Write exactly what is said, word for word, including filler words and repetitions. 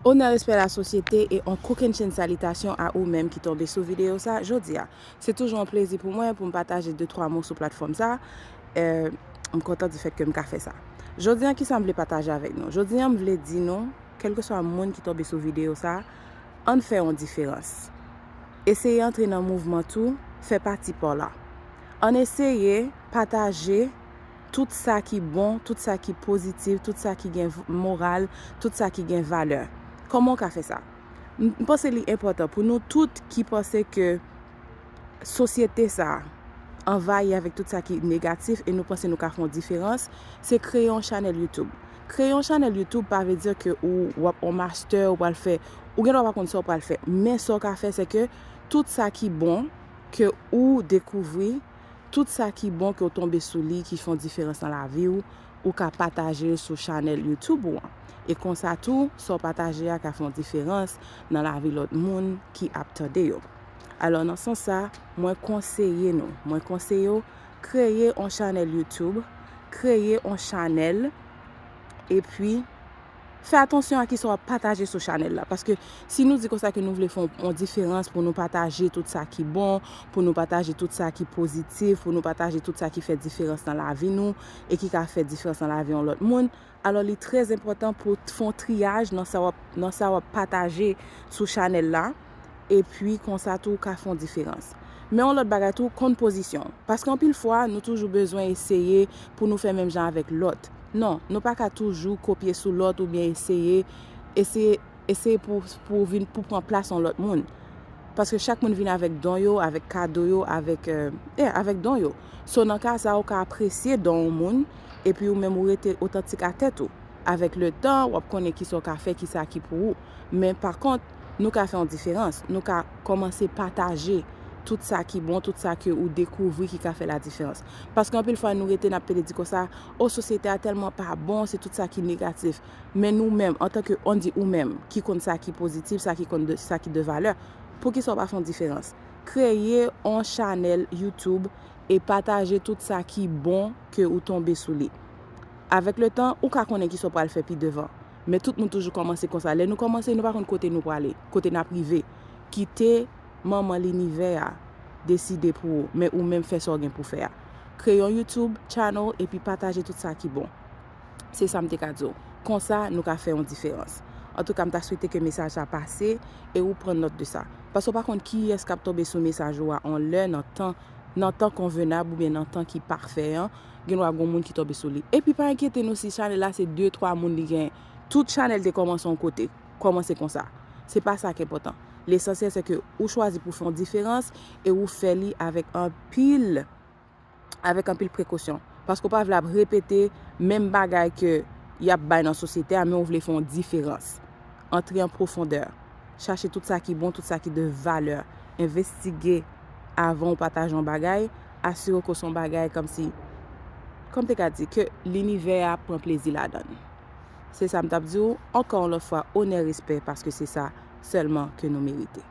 Onè, respè, lasosyete, e yon kokennchenn salitasyon a ou menm ki tonbe sou videyo sa jodi a. Se toujou yon plezi pou mwen pou m pataje de twa mo sou platfòm sa. Eh, m kontan di fèt ke m ka fè sa. Jodi a, kisa m vle pataje avèk nou? Jodi a, m vle di nou, kèlkeswa moun ki tonbe sou videyo sa, ann fè yon diferans. Eseye antre nan mouvman tou, fè pati pa w la. Ann eseye pataje tout sa ki bon, tout sa ki pozitif, tout sa ki gen v-, moral, tout sa ki gen valè. Kòman w ka fè sa? M, m panse li enpòtan pou nou tout ki panse ke sosyete sa anvayi avèk tout sa ki negatif e nou panse nou ka fè yon diferans, se kreye yon chanèl YouTube. Kreye yon chanèl YouTube pa vle di ke ou, w ap yon master, ou pral fè, ou gen dwa pa konn sa w pral fè. Men sa w ka fè, se ke tout sa ki bon ke ou dekouvri, tout sa ki bon ke w tonbe sou li, ki fè yon diferans nan lavi w, ou ka pataje l sou chanèl YouTube ou an. E konsa tou, sa w pataje a ka fè yon diferans nan lavi lòt moun ki ap tande yo. Alò, nan sans sa, mwen konseye nou, mwen konseye w, kreye yon chanèl YouTube, kreye yon chanèl, epi fè atansyon a kisa w ap pataje sou chanèl la. Paske si nou di konsa ke nou vle fè yon, yon diferans pou nou pataje tout sa ki bon, pou nou pataje tout sa ki pozitif, pou nou pataje tout sa ki fè diferans nan lavi nou e ki ka fè diferans nan lavi yon lòt moun, alò li trè enpòtan pou w fè yon triyaj nan sa w ap, nan sa w ap pataje sou chanèl la. Epi konsa tou w ka fè yon diferans. Men yon lòt bagay tou, konn pozisyon w. Paske anpil fwa, nou toujou bezwen eseye pou nou fè menm jan avèk lòt. Non, nou pa ka toujou kopye sou lòt oubyen eseye, eseye, eseye pou, pou vin, pou pran plas yon lòt moun. Paske chak moun vin avèk don yo, avèk kado yo, avèk, eh, eh, avèk don yo. So, nan ka sa, ou ka apresye don yon moun, epi ou menm ou rete otantik a tèt ou. Avèk le tan, w ap konnen kisa w ka fè, kisa ki pou ou. Men pa kont, nou ka fè yon diferans. Nou ka kòmanse pataje tout sa ki bon, tout sa ke ou dekouvri ki ka fè la diferans. Paske anpil fwa, nou rete, n ap pede di konsa, o, sosyete a tèlman pa bon, se tout sa ki negatif. Men nou menm, antanke, ann di ou menm, ki konn sa ki pozitif, sa ki konn de, sa ki de valè, poukisa w pa fè yon diferans? Kreye yon chanèl YouTube e pataje tout sa ki bon ke ou tonbe sou li. Avèk le tan, ou ka konnen kisa w pral fè pi devan. Men tout moun toujou kòmanse konsa. Lè nou kòmanse, nou pa konn kote nou prale, kote n ap rive. Kite manman linivè a deside pou ou, men ou menm fè sa w gen pou fè a. Kreye yon YouTube channel epi pataje tout sa ki bon. Se sa m te ka di w. Konsa, nou ka fè yon diferans. Antouka, m ta swete ke mesaj la pase e ou pran nòt de sa. Paske w pa konn kiyès k ap tonbe sou mesaj ou a yon lè nan tan, nan tan konvenab oubyen nan tan ki pafè an, gen dwa gon moun ki tonbe sou li. Epi pa enkyete nou si chanèl la se de, twa moun li genyen. Tout chanèl te kòmanse yon kote, kòmanse konsa. Se pa sa k enpòtan. Lesansyèl se ke ou chwazi pou fè yon diferans e ou fè li avèk anpil, avèk anpil prekosyon. Paske w pa vle ap repete menm bagay ke y ap bay nan sosyete a, men w vle fè yon diferans. Antre an pwofondè. Chache tout sa ki bon, tout sa ki de valè. Envestige avan w pataje yon bagay. Asire w ke se yon bagay kòmsi, kòm te ka di, ke linivè a pran plezi ladan l. Se sa m t ap di w. Ankò yon lòt fwa, onè, respè, paske se sa sèlman ke nou merite.